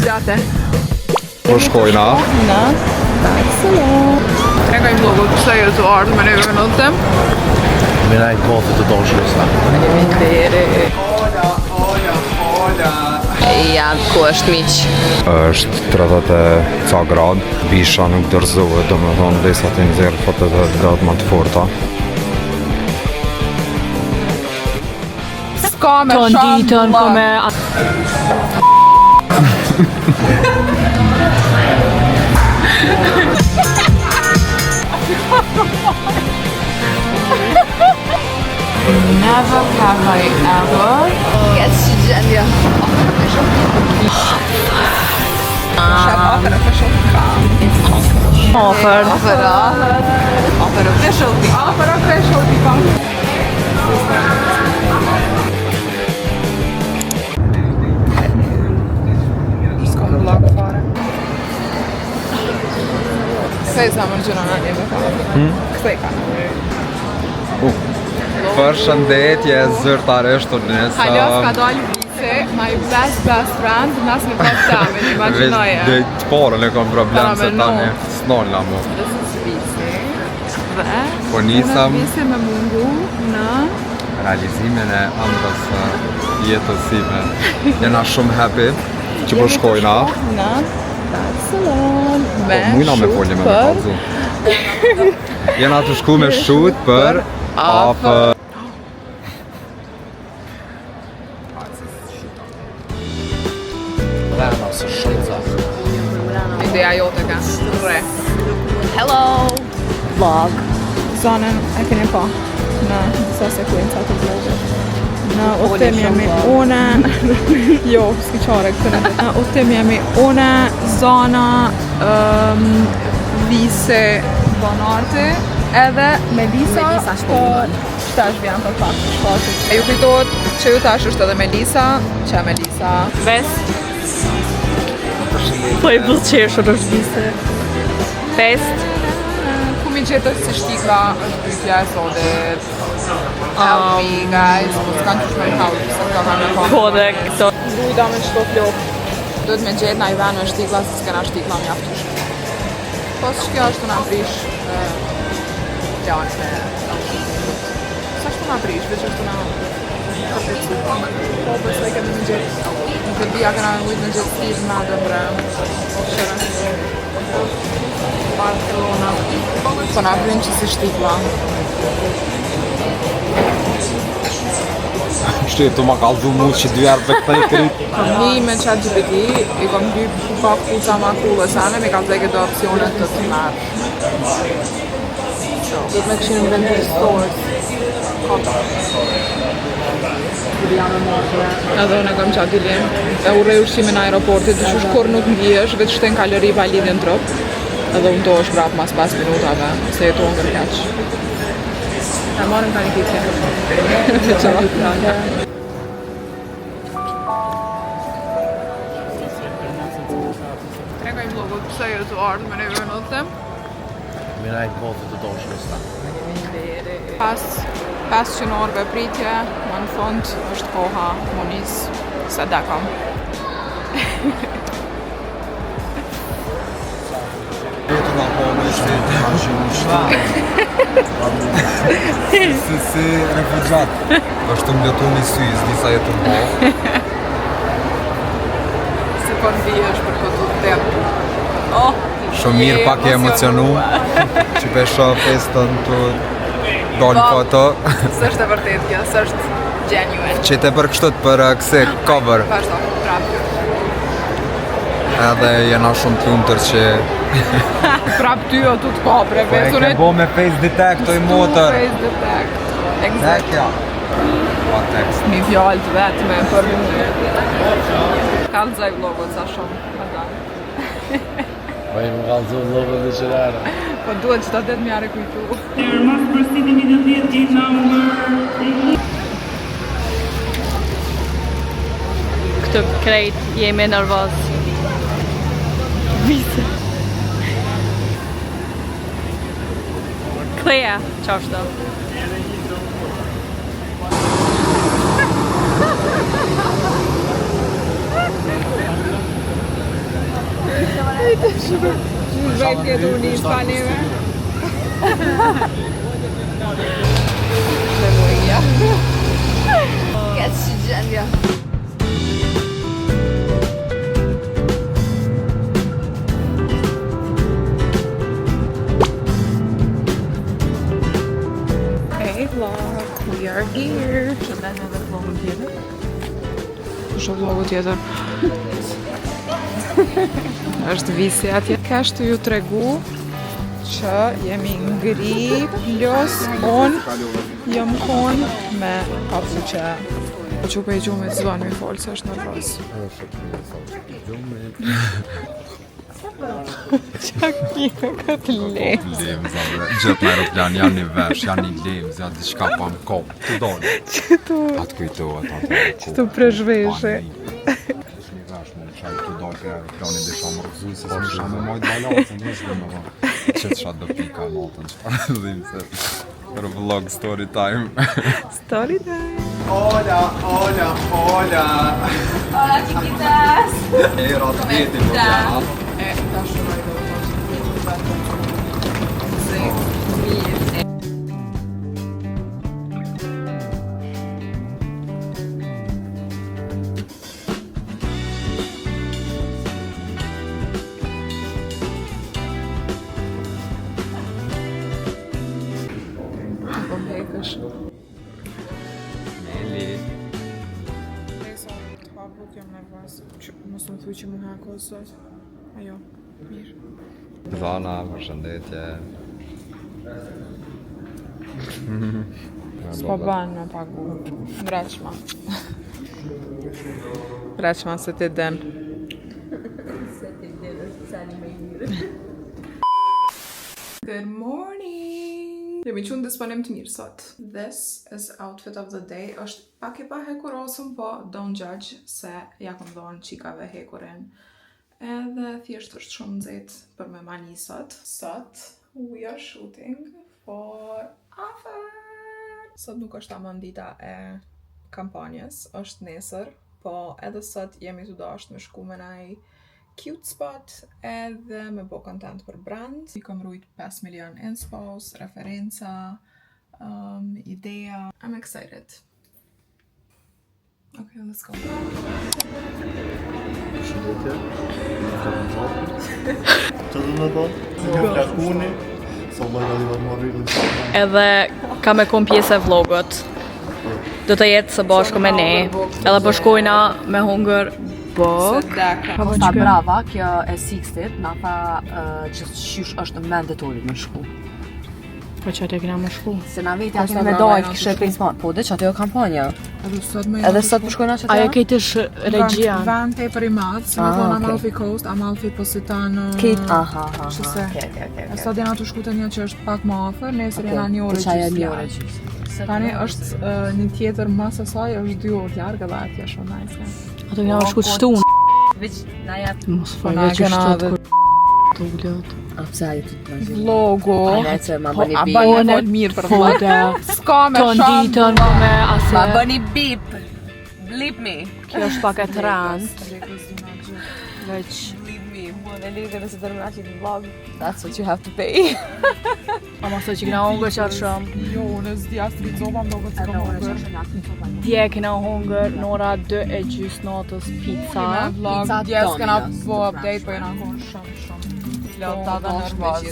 Zgjate. Po shkojna. Në Barcelona. Tregoj vlogut pse ju të ardhë me neve në udhëtim. Me na i gati të dashur sa. Faleminderit. Hola, hola, hola. Ja, ku është miq? Është 30 e ca grad, bisha nuk dorëzohet, do me thonë dhe sa të nxjerr fotot dhe gradë më të forta. S'ka me Ton shanë ditën, ko me... Never have I ever. Yes, që gjendja. Offer official. Offer. Offer, offer official. Offer official. S'kom vlog fare. Kthej sa më gjëra në neve ka. Kthej ka. Përshëndetje zyrtarisht u nisëm. Hala s'ka dalë Vise, my best best friend, nas me problemin, imagjinoje. Veç të parën e kam problem Para se me tani no. s'nolna mu. This is Visi. Dhe Po nisëm unë Visi me mungu në realizimin e ëndrrës së jetës sime. Jena shumë happy që po shkojna. në Barcelona. Po mujna me shoot folje me me për- kallzu. Jena të shku me shoot për afër. Rana së shumë zahë. Ideja jote ka. Rre. Hello. Vlog. Zonën e keni pa në disa sekuenca të vlogut. Në udhëtim jemi une, jo, s'ki qare këtë në Në udhëtim jemi une, Zona, um, Vise, Bonarti, edhe Melisa, Melisa po shpo mungon. tash vjen për pak, shfaqet. E ju kujtohet që ju tash është edhe Melisa, që e Melisa. Ves. Po i buzëqeshur është Vise. Fest. Ku mi gjetës si shtikla është pyetja e sotit. Help me guys, po s'kan qysh me help, se këto kanë me Po dhe këto. Bujda me qëto flok. Duhet me gjetë na i ven me shtikla, se s'kena shtikla mjaftueshme. Po që kjo është të na prish eh, planin e Sa është të na prish, veç është të na përpjetësu pak. Po, besoj kemi me gjetë. Nuk e di a kena me mujtë me gjetë stil me atë bre. Po qëre. Barcelona. Po na vrin që si shtikla. Kështu e tu ma kallzu mu që dy herë për këtej krit. Një me chat GPT i kom lyp ku ka këpuca ma cool e sane, mi ka zeke do opcione të të marrë. So, do të me këshinë në vendin stores. Edhe unë e kam qatë dilemë. E urrej ushqimin në aeroportit, dhe qysh kur nuk ndihesh, veç shten kalori pa lidhje në trup. Edhe unë tosh prap mas 5 minutave, se jetu ngër keq. E marrim ka një kitje. Ciao. Tregoj vlogut pse ju të ardhë me neve në udhëtim. Me na i gati të dashur sa. Pas 500 orëve pritje, më në fund është koha mu nis sa dakam. Jetu na po në Si si refugjat. Është më lotu një sy, s'di sa jetu më bo. Si po ndihesh për këtë udhëtim? Oh, Shumë mirë, pak e emocionu që pe shoh festën të dalë Po. foto. S'është e vërtet kjo, s'është genuine. Që të për kështu për uh, këse cover. Vazhdo, prap. Edhe jena shumë të lumtur që Prap ty o tu të kapre, Po e ke bo me face detect o i motër. Face detect. Ne Exact. kjo. Pa tekst. Mi fjalë të vetme për mu. Kallzoj vlogut sa shumë. Pardon. Po i më kallzu vlogun dhe qërara. Po duhet çdo ditë më jarë kujtu. There must proceed immediately at gate number Këtë krejt jemi nervoz. Vise. Klea, qashtu. Vetë jetu një pa neve. Memoria. Keq si gjendja. Hey vlog, we are here. Shëndet edhe vlogun tjetër. Kush është vlogu tjetër? është visi atje. Kesh të ju tregu që jemi ngri plus unë jam kon me papuqe. Po që pe i gjumit s'don mi folë se është nervoz. Qa ki me këtë le? Lemza, bre. Gjithë në aeroplan janë një vesh, janë një lemz, janë diçka pa më kopë. Të donë. Që tu... Atë kujtohet, atë Që tu preshveshe. Një vesh, më çaj të dalë për aeroplanin desha më rrëzu, se s'më isha me majtë balancën, nuk shkë më thonë. Që të shatë do pika natën, çfarë dhimë se për vlog story time. Story time. Hola, hola, hola. Hola, chiquitas! Era të veti, po jana. E, ta shëroj dhe u të Mirë. Po më hekësh. Neli. Lesa, të pa buk jam nervoz. Që, mos më thuj që mu hako sot. Ajo, mirë. Zana, përshëndetje. S'po ban me pagu. Mreqma. Mreqma se ti den. Good morning! Jemi që në disponim të mirë sot. This is outfit of the day. është pak i pa hekurosëm, po don't judge se ja kom dhonë qikave hekurin. Edhe thjesht është shumë nxehtë për me mani sot. Sot we are shooting for Afer. Sot nuk është tamam dita e kampanjës, është nesër, po edhe sot jemi të dashtë me shku me naj cute spot edhe me bo content për brand. I kom rujt 5 milion inspos, referenca, ideja. I'm excited. Okay, let's go. Përshëndetje. Që do të thonë? Nga flakuni, sa lloj do të marrë rrugën. Edhe ka me kon pjesë e vlogut. Do të jetë së bashku me ne. Edhe po shkojna me hungër bok. Sedaka. Po Sa brava kjo e Sixtit na tha që qysh është mandatory me shku. Po që atë kena më shku. Se na vetja Kosta kemi me brava dojt janë kishe të prej sma. Po dhe që atë jo kampanja. Edhe sot më Edhe sot po shkojna që Ajo atë? këtë është regjia. Vend tepër i madh, si më Ah, thonë okay. Amalfi Coast, Amalfi Positano. Kate, aha, aha. Që se? Okej, okej, okej. E Sot jena të shku të një që është pak më afër, nesër jena një orë Të qaja gjysmë një orë larg. gjysmë. Tani është një tjetër mas asaj është 2 orë larg edhe atje shumë nice. Ato kena më shku të shtunë. Veç na jap. Mos Po fal, na veç kena është edhe kur të ulët. A pse ajo të të na Vlogu. A ne që ma Po, bëni a bip. bën Po, ne- fol mirë për Po vlog. da. S'ka me Ton shumë. ditën po me ase. Ma bëni bip. Blip me. Kjo është pak e trant. Veç Blip me. Unë e lidhë nëse do të në vlog. That's what you have to pay. Ama sot që kena hungër qatë shumë. Jo, unë s'di as të zopa, më duket s'kam hungër. Dje kena hungër në ora 2 e gjysë natës pizza. Me vlog, Pizza dje s'kena Domino's, po të update, po jena konë shumë shumë. Plota dhe nervoz.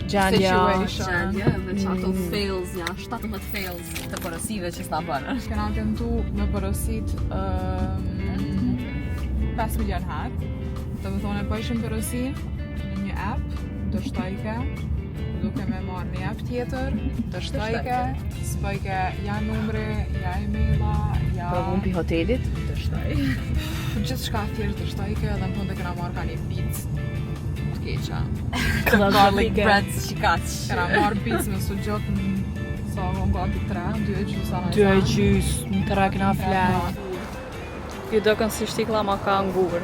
Gjendja. Situation. Gjendje me qato fails janë 17 fails të porosive që s'na bënë. Kena tentu me porosit 5 milion herë. Do të thonë e bëjshim porosin në një app, dështojke, duke me marrë një app tjetër, dështojke, s'bëjke ja numri, ja emaila, ja... Provum pi hotelit, dështoj. Gjithçka thjesht dështojke edhe në fund e kena marrë ka një pizza të keqa. Garlic bread shikaq. Kena marrë pizza me sugjok në sa von gati 3, 2 e gjysë 2 e gjysë, në tre kena flajt. Ju do kënë si shtikla ma ka ngur.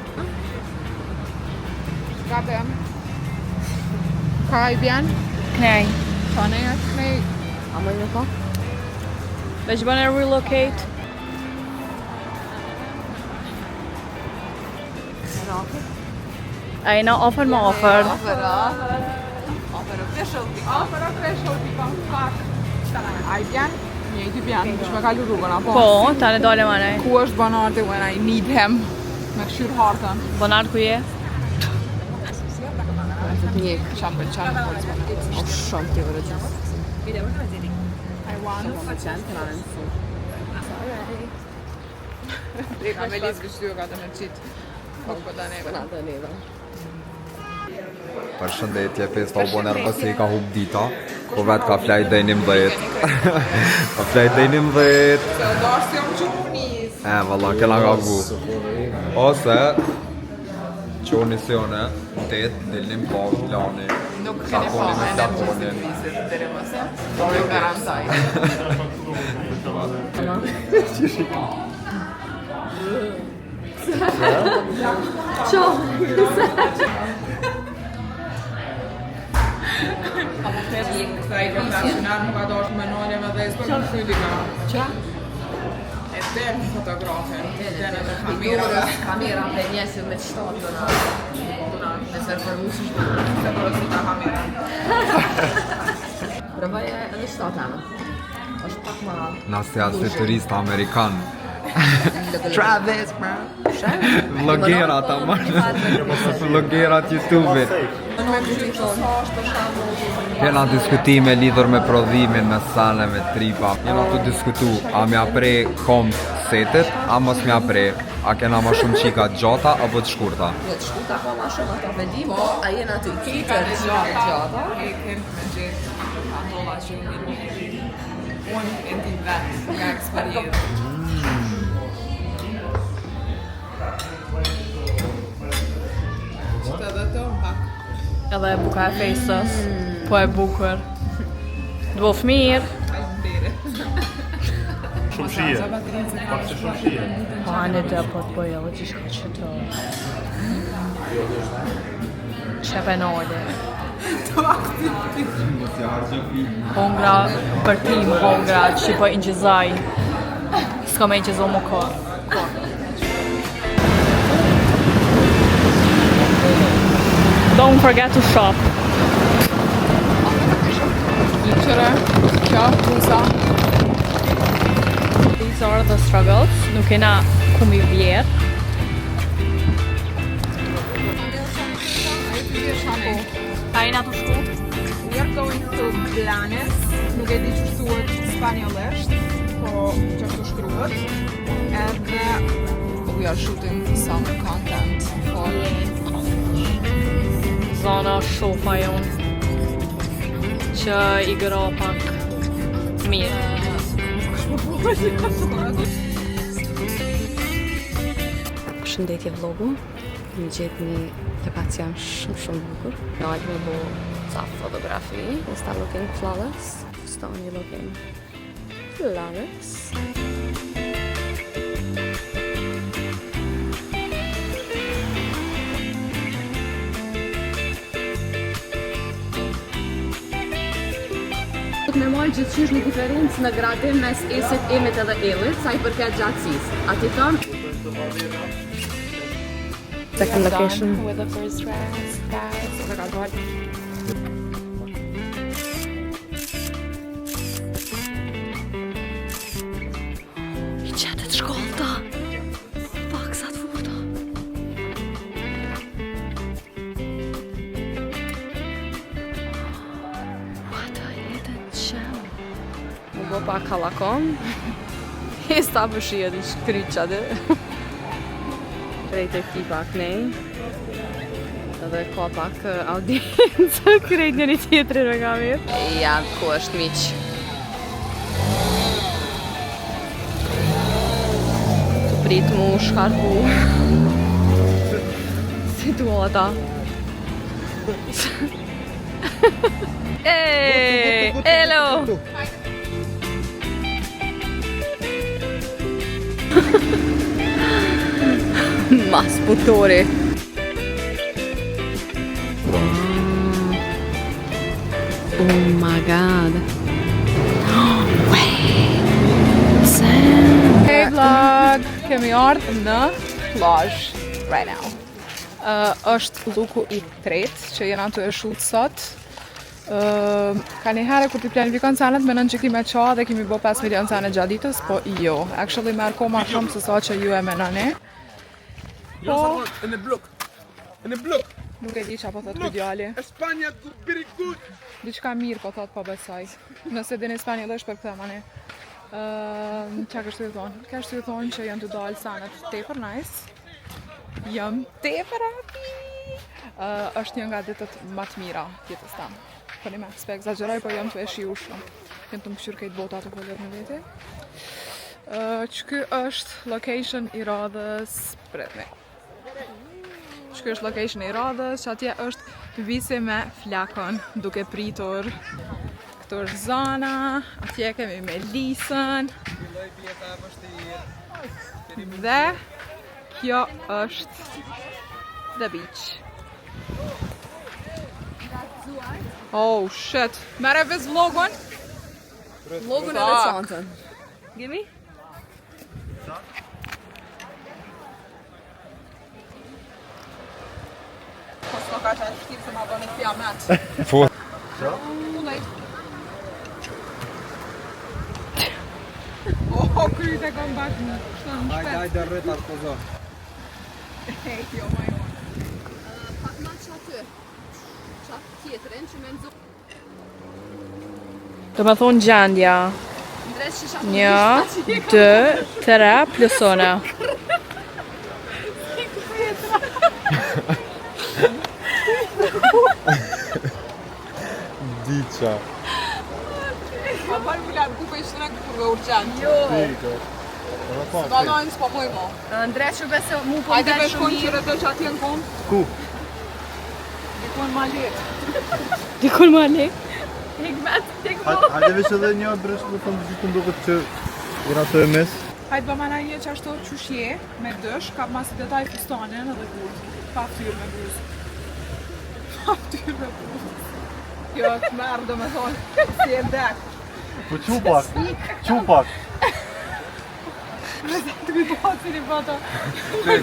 Gabem. Ka i bjen? Knej. Qa ne e knej? A më një po? Veç bëne relocate. Raki? A jena ofër më ofër. Ofër, ofër. Ofër official. Ofër official, pikon fuck. A i bjen? Njëjti bjen, kush me kalu rrugën, apo? Po, tani dole më nej. Ku është Bonardi when I need him? Me këshyr hartën. Bonard ku je? Njek. Qa më pëlqen me folë Bonard. O shumë ti vërë gjithë. I want. Shumë më qenë, kena në mësu. Dreka me lizë kështu ka të me qitë. Po, po da neve. Na dhe neve. Përshëndetje, festa u bo nervoz se i ka hup dita. Po vetë ka flajt dhe 11. Ka flajt dhe 11. Se o dashtë si jam qunis. E, valla, kena gabu. Ose, qoni si one, 8, dilnim po, plani. Nuk keni pa, Takoni me e ne Platonin. visit deri më sot. Ju garantoj. Sa i kam dashur nuk ka dashur me nalje me dhesë, po më shkruaj dika. Qa? E dem fotografen, den edhe kamera. Kamera për njesë me qëto do na... Do na... Me performu që shtu. Se porosita kamera. Provoje edhe shtatë anë. Është pak ma... Na si asë turista amerikan. Travis, bro. Vlogerat, aman. Vlogerat YouTube-it. Me kështu që sa është për shembull. Kena diskutime lidhur me prodhimin, me sane, me tripa. Jena të diskutu, a mja pre kom setet, a mos mja pre. A kena ma shumë qika gjata apo të shkurta? Jo, të shkurta ka ma shumë ato vendim, po a jena të i Kika kitër e gjata. gjata. E kem me gjithë andolla që i mirë. Unë e di vetë nga eksperiencë. Që të dhe të unë pak. Edhe e buka e festës. Po e bukur. Dvo fëmirë. Faleminderit. Shumë shije. Pak si shumë shije. Po anë të po të bëj edhe që shka që të... Qepenole. Hongra për tim, hongra që po inqizaj. S'ka me inqizu më kohë. Don't forget to shop. Qëre, kjo, pusa. These are the struggles. Nuk kena ku mi vjerë. A jena të shku? We are going to Blanes, nuk e di që thuhet spanjollisht, po që ashtu shkruhet. Edhe we are shooting some content for Zana shofa jonë që i gëra pak mirë. Përshëndetje vlogu. Më gjetë një lokacion shumë shumë bukur. Nalë me bo ca fotografi. Insta looking flawless. Stani looking flawless. Me marrë gjithçysh një diferencë në gradim mes esit, emit edhe elit, sa i përket gjatësisë. A ti thon? Second location. With the first dress, guys. Ose ka dalë. I qetet shkollta. Fuck, sa të furta. What a hidden gem. Mu bo pak halakon. E sta përshijet në shkryq aty. Krejt e ekipa knej. Edhe ka pak audiencë krejt njëri tjetrin me kamerë. Ja, ku është miq? Tu prit mu shkarku. Situata. Ej, hello! Mas putori. Oh my god. Wait. Sam. Hey vlog! Kemi ardhë në plazh right now. Uh, është looku i tretë që jena tu e shoot sot. Uh, ka një herë kur ti planifikon senet menon që ki me qa dhe kemi bo 5 milion sene gjatë ditës, po jo. Actually merr kohë ma shumë se sa që ju e menoni. Po, In the block. In the block. nuk e di qa po thot ky djali. Espanja very good. Diçka mirë po thot po besoj. Nëse dini spanjollisht për këtë mani. Ëm, qa kështu ju thonë? Kështu ju thonë që janë të dalë senet tepër nice. Jam tepër happy. Uh, është një nga ditët më të mira të jetës tam. Po një me, s'pe exagjeroj, po jam të e shiju shumë. Jam të më këshyrë krejt bota të folët me veti. Uh, që ky është location i radhës, pritni. Që ky është location i radhës, që atje është Visi me flakon duke pritur. Këtu është Zana, atje kemi Melisën. Dhe kjo është the beach. Oh shit. Mere ves vlogun? Vlogun edhe çantën. Gimme? Po s'ka ka qatë vështirë se ma bëni kiamet. Po. Too late. Oh, kryt e kom bak në shtë në Hajde, shpet. hajde, rrit atë po zo. Hej, jo, ma jo. Pak ma që aty. Qatë tjetërin që me nxo... Do me thonë gjendja. Ndreq që qatë Një, dy, tre, plusone. Diqa. Ma bërë më largu për ishte në kurve urgjent. Jo. Dika. Banojnë s'po muj mo. Ndreq që bese mu po Hajde ndreq me shumë shkojnë mirë. që rëtë që atje në kom. Ku? Dikun ma letë. Dikun ma le. Hikmet, tek Hajde, hajde veç edhe një bresh të thonë gjithë duket që jena të e mes. Hajde bëma na një që ashtu qysh je, me dësh, kap ma si detaj fustanin edhe gurt. Pa ftyrë me buzë. Pa ftyrë me buzë. Jo, të merë do me thonë, si e dek. Po çu pak, çu pak. Me sa të mi po si një foto. Ndreq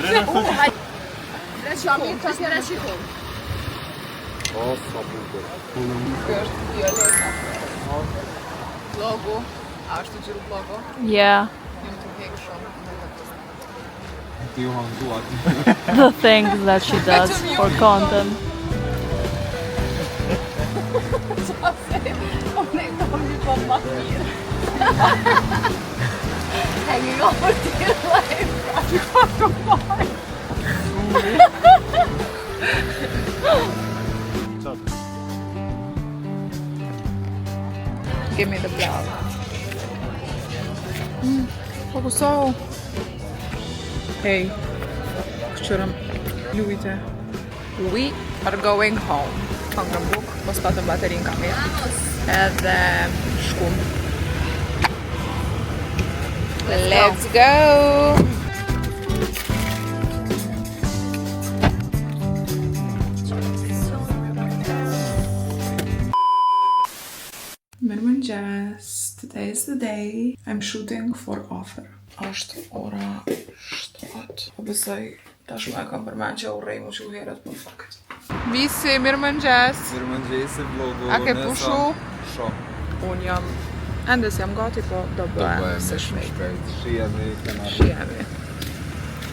që mirë, që ndreq që kom. O, sa bukur. Kjo është Violeta. Vlogu. A është të gjiru vlogu? Yeah. Jam të hek shumë. Ti u hangu aty. The things that she does for content. Unë e kam një po ma mirë. Hanging on for dear life. Çat. Give me the vlog. Mm, fokusohu. Hej, këqyrëm lujte. We are going home. Hëngrëm buk, po s'patëm baterin kamerë. Edhe shkum. Let's go! Mirëmëngjes. Today is the day I'm shooting for offer. Është ora 7. Po besoj tashmë e kam përmend që urrej mu që herët, po fuck it. Visi, mirëmëngjes. Mirëmëngjesi vlogu. A ke Nesa. pushu? Shumë. Unë jam ende s'jam gati, po do Do bëhem bëhemi së shumë shpejt. shpejt. Shihemi, kena Shihemi.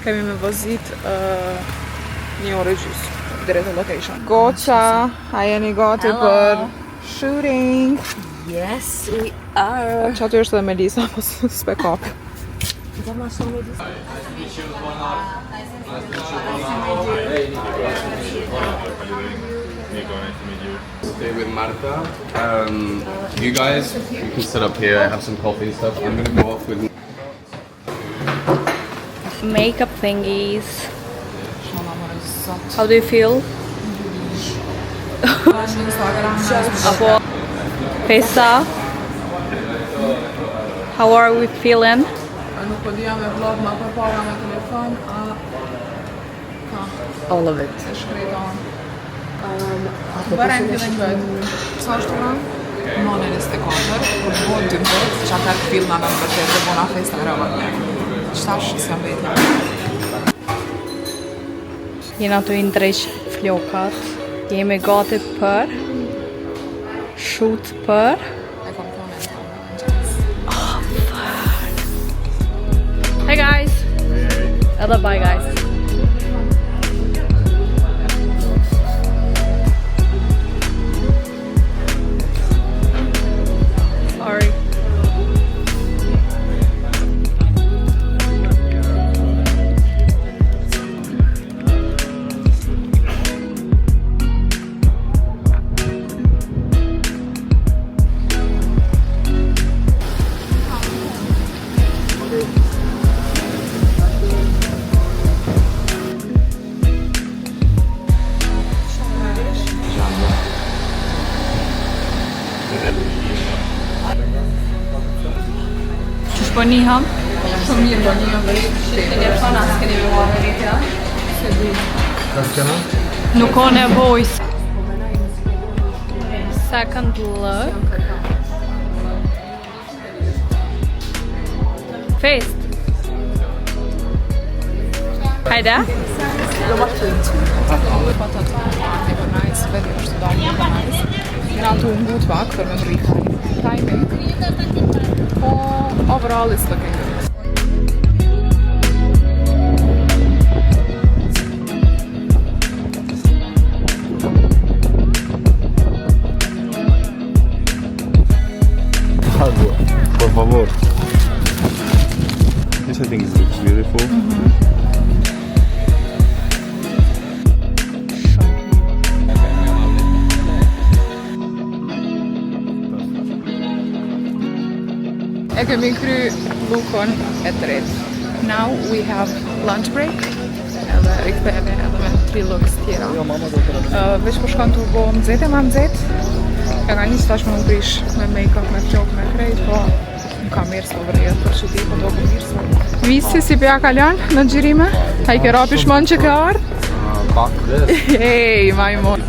Kemi me vozit uh, një orë e gjysë drejt në location. Goca, a jeni gati Hello. për shooting? Yes, we are. Që aty është edhe Melisa, po s'pe kap. Do ma shumë me Stay with Marta. You guys, you can sit up here, have some coffee and stuff. I'm gonna go off with Makeup thingies. Shola more zot. How do you feel? Në Instagram. Apo Festa. How are we feeling? Nuk po dija me vlog ma përpara me telefon, a... Ka, All of it. e shkreta unë. But I'm feeling good. Sa është ora? 9.24, kur bëhet 12, që atër filma me më vërtet dhe bona festa e rëvët. Qëtash s'jam vetja. Jena tu i ndreq flokat. Jemi gati për shoot për E kom thonë e thonë. Hey guys. Edhe bye guys. Sorry. Qysh po nihëm? Shumë mirë po nihëm dhe Keni thonë as keni me marrë vetja. Nuk ka nevojë. Second look. Fest. Hajde. Po të të tepër nice, vetë është dalë tepër nice. Jena tu ngut pak për me mrri timing. Po overall it's looking good. Agua, por favor. This I think is looks beautiful. E kemi kry lookun e tretë. Now we have lunch break. Edhe rikthehemi edhe me tri looks tjera. Veç po shkon të u bo nxehtë e ma nxehtë. E ka nisë tash me u prish me make-up, me flok, me krejt, po më ka mirë s'po vërjet për çudi, po do mirë sot. Visi si pja kalon në xhirime? A i ke ra pishmon që ke ardhë? Pak. Ej, majmun.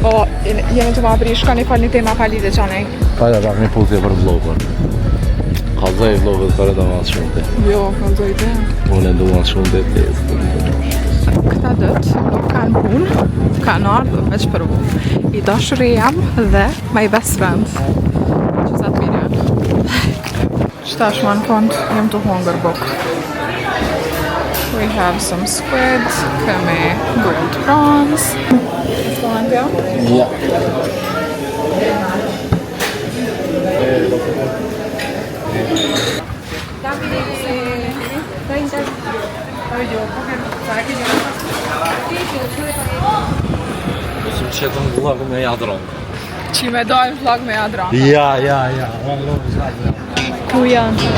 Po, jemi të ma prish, shkoni falni tema falite qanej. Hajde pak një puthje për vlogun. Kallzoj vlogun për edhe mas shumë të. Jo, kallzoj te. Unë e du mas shumë të të. Këta dët nuk kanë punë, kanë ardhur veç për mu. I dashuri jam dhe my best friend. Që sa të mirë janë. Qëtash ma në fund, jem të hongër buk. We have some squid, kemi grilled prawns. Po hëngja? Ja. Mos më qetën vlog me Jadron. Qi me dojnë vlog me Jadron. Ja, ja, ja. Ku janë?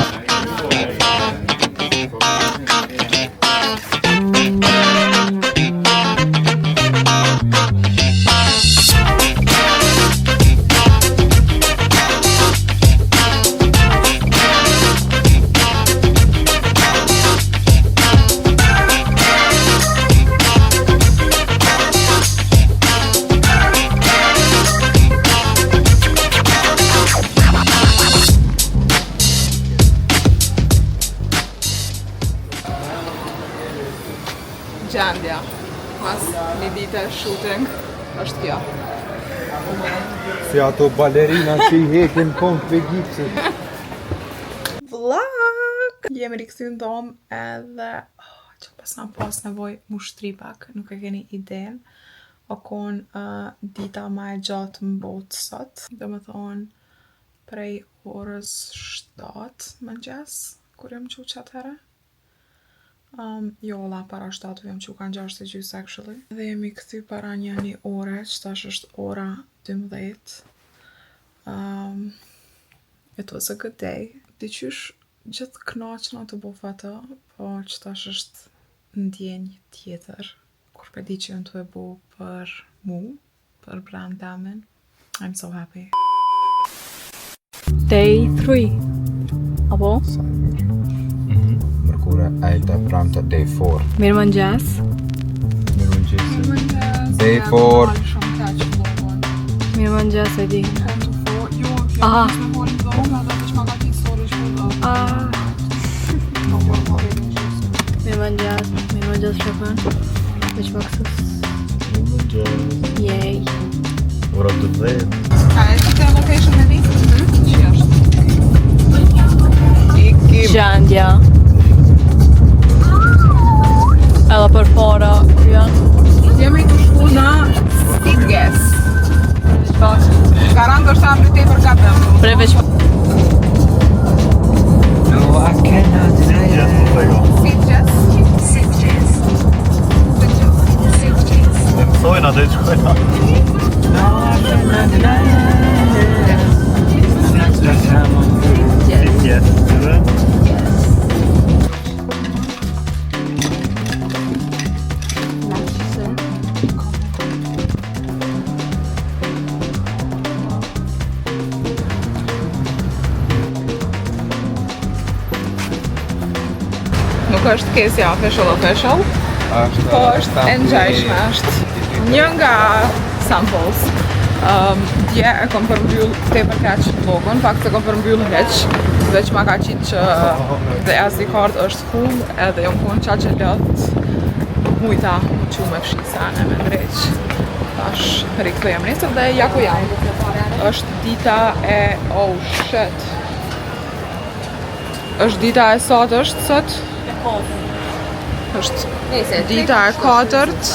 Gjendja, mas një dite shooting, është kjo. Si ato balerina që i hekin këmbë për gipsit. Vlog! Jemi rikthy në dom edhe oh, që pas na pas nevoj mu shtri pak, nuk e keni iden. O kon dita ma e gjatë në botë sot. Do me thonë, prej orës 7 mëngjes, kur jam qu që atëherë. Jo, la para 7 jam qu kanë 6 e gjysë actually. Dhe jemi kthy para një ore, që tash është ora 12. It was a good day. Diqysh gjithë knaqna të bo foto, po që tash është ndjenjë tjetër. Kur pe di që jam të e bo për mu, për brand tamin. I'm so happy. Day 3. Apo? Sa e mirë. Mërkure, ejte, pramte, day 4. Mirë mëngjes. Mirë mëngjesi. Day 4. Shumë keq vlogun. Mirë Mirë mëngjes, e di. Jo, Aha. me folin vlog, edhe veç ma ka ti story që vlog. Ah. Mirë mëngjes, mirë mëngjes, shokën. Veç pak së... Jej. Ora 12. A e të location me një? Që është? Ikim. Gjendja. Edhe për para, ku janë? Jemi të shku në Sitges. Garant është emri tepër gabim. Pre veç Sitges. Sitges. Sitges. E mësojnë atë që shkojnë. Yes. Nuk është kesja official official, Është po është e ngjashme, është një nga samples. Dje e kom përmbyll tepër keq vlogun, fakt se kom përmbyll hiq, veç ma ka qitë që dhe SD card është full edhe jom konë qaq e lot, mujta mu qu me fshi sene me ndreq. Tash rikthehem nesër dhe ja ku jam. Është dita e oh shit. Është dita e sot, është sot? Është dita e katërt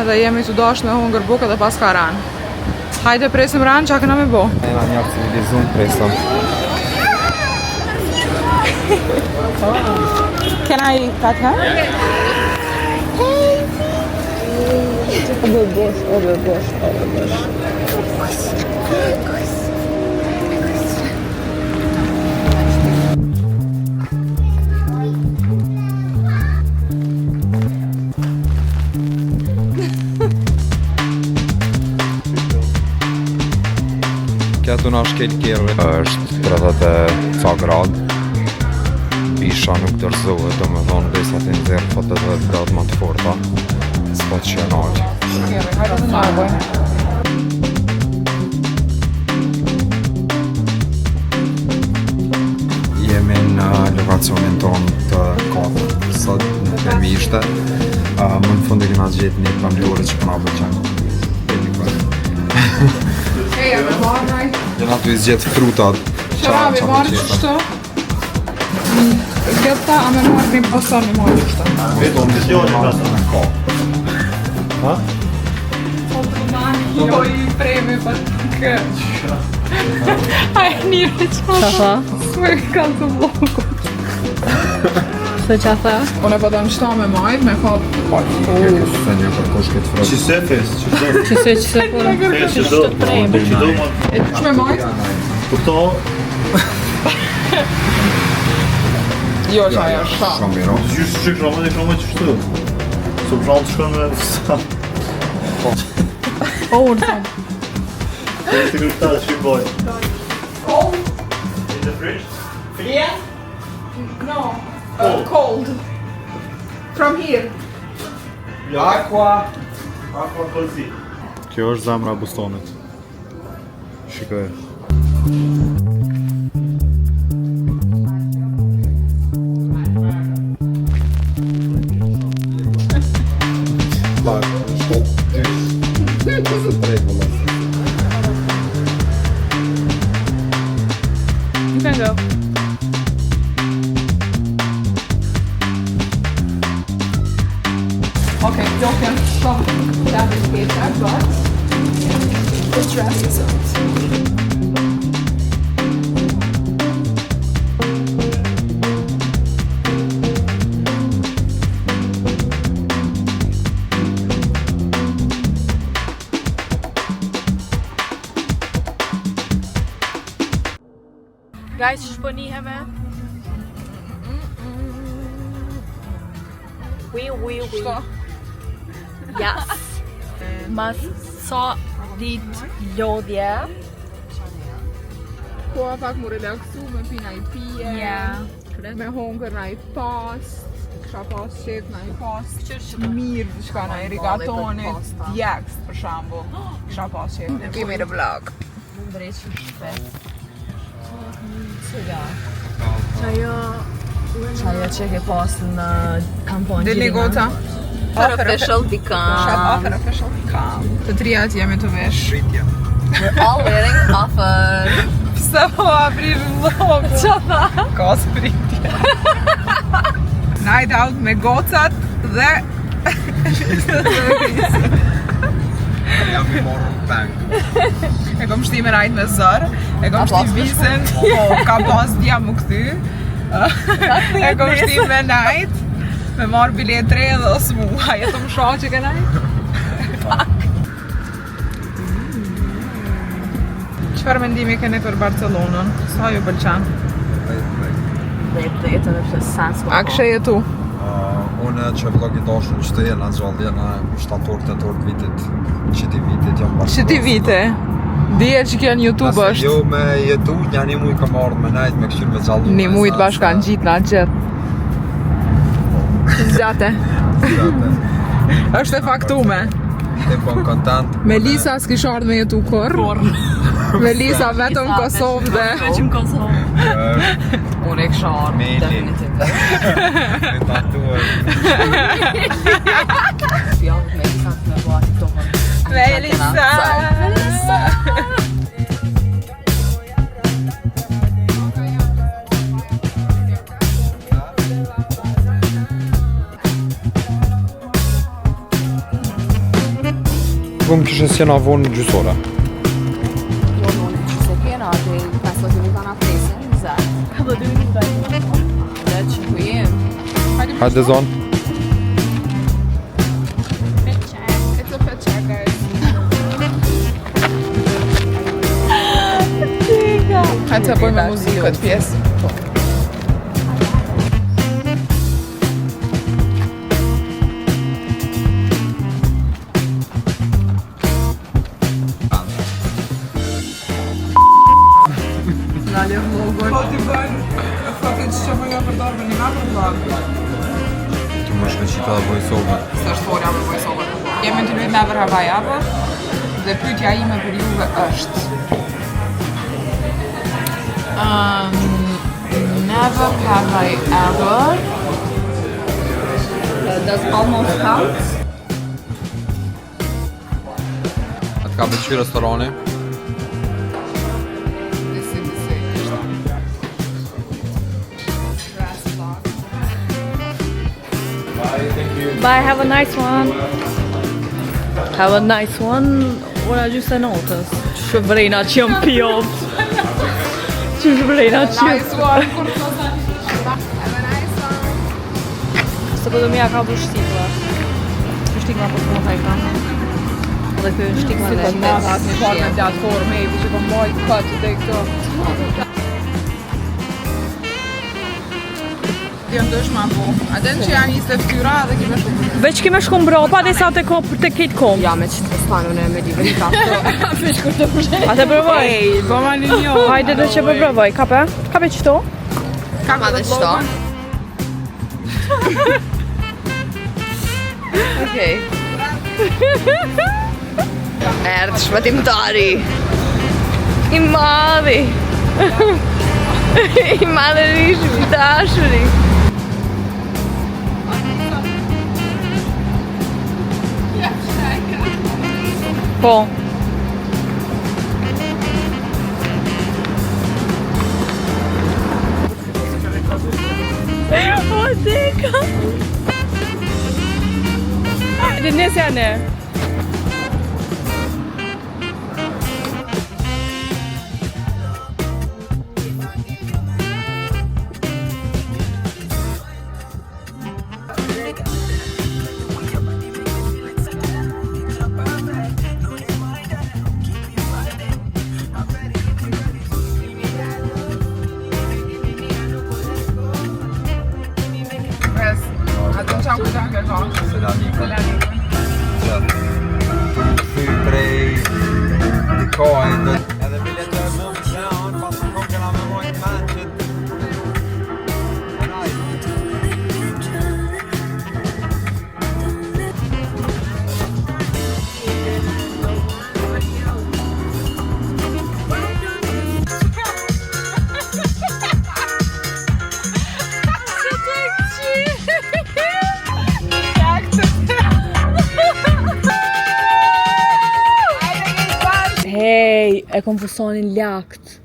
edhe jemi të dashtë me hongër bukë edhe pas ka ranë. Hajde presim ranë, qa këna me bo? Jena mjaft civilizum, presëm. Can I cut her? Hey! bosh, o bosh, o bosh. Kjo të na shkel kerri. Është 30 e ca grad. Bisha nuk dërzohet, do me thonë desa të nxjerr 80 gradë më të forta. S'po që janë alë. Hajde të na bëjmë. Jemi në lokacionin tonë të katërt sot në Pemishte. Më në fund e kena gjetë një pamtore që po na pëlqen. Jemi për. Ej, a me marrë naj? Jena tu i zgjedh frutat. Sharabi, qa marrë pëlqen. qështu? Këta, a me marrë një boston me marrë qështu? Boston Jo, me marrë që me ka. Ha? Jo i premi për kë. Ai nire qa Qa tha? S'me kanë të vlogut. Se qa tha? Unë e po dëm qëta me majt, me kap... Se një kërkosh këtë frut. Që se fes, që se Që se që se po? fes, që do, që do, ma, E që me majt? po këto, Jo, qa ajo është Shumë shumë. mirë. gjysë që kërë më, kërë më që shtu. So për të shkon me sa, O, urë të kërë këta që i boj. Cold? In the fridge? Yeah? No. Cold. From here. Aqua. Aqua così. Kjo është zemra e Bostonit. Shikoj. Pak, shkop, dy, ose tre vëlla. You can go. Okay, kjo janë shumë jam e keqa, but the dress is out. Guys, që shpo njiheme? Ui, ui, ui. Shto? Yes. Mas sa dit lodhje. Koha pak mu relaksu, me pi naj pije, me hongër naj past, kisha pas qef naj past mirë, diçka naj rigatoni, djeks për shembull, kisha pas qef. Give me the vlog. Ndreqë shpe. Qajo... Qajo që ke pas në kampanjë Dilni goca. Offerofficial.com Shop offerofficial.com. Të tria atë jemi të vesh. Pritje. We're all wearing offer. Pse po a prish vlogun? Qa tha? Ka pritje. Night out me gocat dhe Jam i morën peng. E kom shti me rajt me zër, e kom shti vizën, po ka pas dja më kthy. E kom shti me night, me marrë bilet tre dhe osë mua, jetë më shoh që ke night. Pak. Çfarë mendimi keni për Barcelonën? Sa ju pëlqen? Dhjetë dhjetë edhe pse sen s'ka. A kishe jetu? Uh, unë që vlog i dashur që të jena gjallë, jena shtator, tetor të vitit, qiti vitit jam Barcelona. Që ti vite? Dije që kjo në YouTube Nëse është. Jo me jetu, nja një muj kam ardhë me najt, me këshirë me gjallu. Një mujt bashkë kanë gjitë na gjithë. Zgjate. Është e faktume. Te po kontent. Me Lisa s'kish ardhë me jetu kurr. Me Lisa vetëm Kosovë dhe Veqim Kosovë. Unë e kisha ardhë. Meli. definitiv. Me tatuar. Fjallët me Elisa të me bua TikTokun. Me Elisa. Elisa. Po më kishë s'jena vonë gjysore. Jo, unë që se kena, dhe 15 minuta na presin, 20. Edhe 2 minuta. Dhe që ku jem. Hajde zonë. It's a fit check, guys. Hajde të bëjmë me muzikë këtë pjesë. Nalje vlogun. Po ti bën faktit që po jo përdor për një ma për vlog. Ti më shme qita dhe voice over. S'është folja me voice over. Jemi të luajt Never Have I Ever dhe pyetja ime për juve është Never have I ever Does almost count? A të ka pëlqyer restorani? Disi, disi, kështu. Grass vlog. Bye, have a nice one. Have a nice one. Ora gjysë e notës. Që vrejna që jam pjoft. Që vrejna që jam. Nice one, kur të thënë. Have a nice one. Se po do mija ka bu shtikla. Që shtikla po s'mo thajka. Dhe kjo shtikla Si dhe po të asë një parë me platformë, ej, që po mbaj këtë dhe këto. Jo ndosh ma po. A den që janë njësë fytyra dhe kime shku. Veç kime shku mbrapa disa të ko të ketë kom. Ja, me që të postanu në me libri ka. A të provoj? Ej, po ma një një. Hajde dhe që po provoj. Kape? Kape qëto? Kama dhe qëto. Okej. Erdh shpëtimtari. I madhi. I madhërishmi, i dashuri. Po. O, deka. Hajde, nesja ne. Ves, a të në qamë këtë ke ka? Selanikun. Selanikun. Që tu më kthy prej dikoj do edhe biletë e më janë pas në kohë kena me mojt men që Alright. E kom fustanin lakt.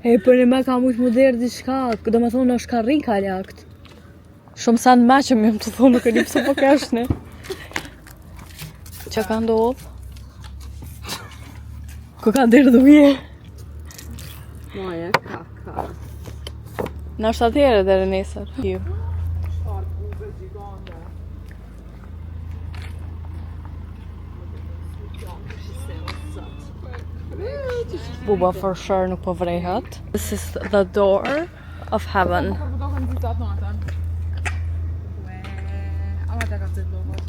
E për një me ka mujtë mu derë diçka, do me thonë është karrika lakt. Shumë sa në me që më jam të thonë, nuk e di pse po keshni. Që ka ndodhë? Ku ka derë dhuje? Moje, ka, ka. Në është atëherë deri nesër. Ju. Buba for sure nuk po vrehet. This is the door of heaven.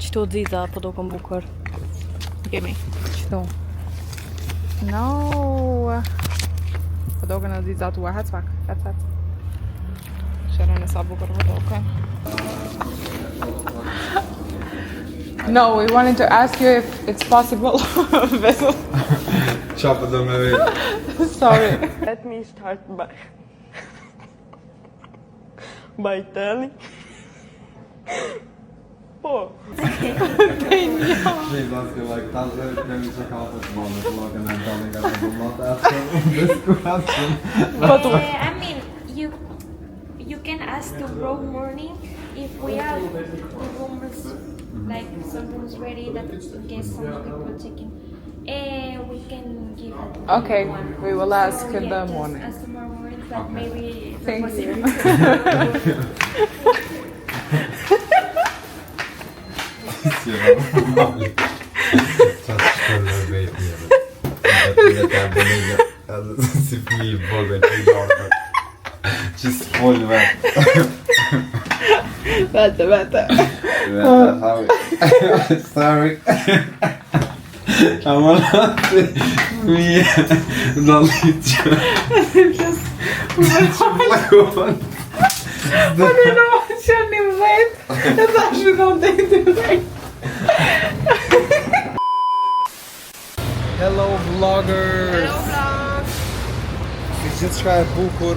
Qëto xixa po do kom bukur. Kemi. Qëto. No. Po do kënë xixa tua, hec pak, hec, hec. Qërën e sa bukur po do kënë. No, we wanted to ask you if it's possible. Vetëm. Qa po do me vetë? Sorry. Let me start by by telling. Po. She's asking like, does it let me check out this one vlog and I'm telling her I will not ask her this question. I mean, you can ask tomorrow morning if we have the rooms like some rooms ready that in case some people check in. We can give it. Okay, one. we will ask So, in yeah, the just morning. Ask tomorrow morning, but maybe it's not Thank you. possible. Si e normal. Qa të shkon me vetë njërë. Dhe ta bënë edhe si fëmijë i vogël i lartë. Që s'fol vetë. Vete, vete. Vete, sorry. Sorry. Ama si fëmijë dallit që që vllagon. Po në no, që një vet, e thash mi thonë të të vet. Hello vloggers! Hello vlog! Si gjithë shka e bukur,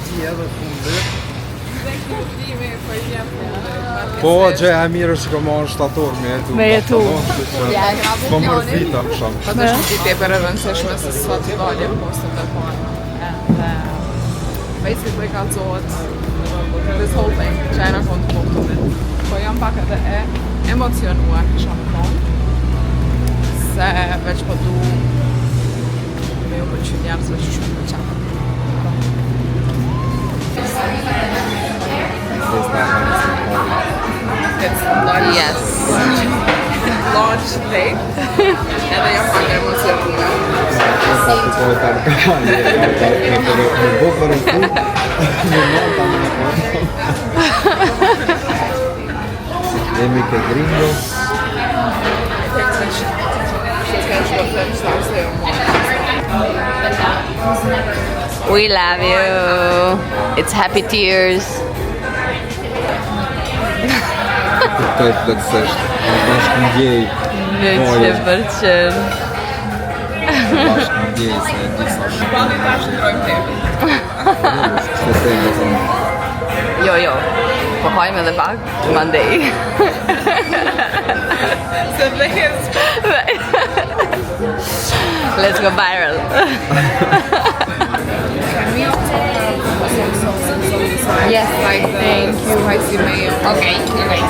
di edhe fundit. Dhe kjo vlimi, po i vjen fundit. Po, gjëja e mirë është që kom marrë shtator me jetu. Me jetu. Kështu që Ja, e kena bu Po planin. mërzitëm shumë. Po të është një ditë tepër e rëndësishme se sot i dalim postet e parë. Edhe basically kallëzohet this whole thing që e në fund të kuptumit. Po jam pak edhe e emocionuar, kisha më thonë, se veç po du me ju pëlqy njerëzve që shumë pëlqen. It's launch. Yes. Launch day. Edhe jam pak e emocionuar. Sa të po të ka, me bo për në fund, me nota me në Jemi ke gringo. Që s'ka që po them që se jo mua. We love you. It's happy tears. Kuptoj plotësisht. Në bashkë ndjej. 100%. Bashkë ndjej se e di sa shumë. Balli tash ndrojmë temë. Kështë temë të Jo, jo. Po hajmë edhe pak, mandej. Se vles. Let's go viral. Can we also have some sauce on the side? Yes. Like the spicy mayo. Okay, okay.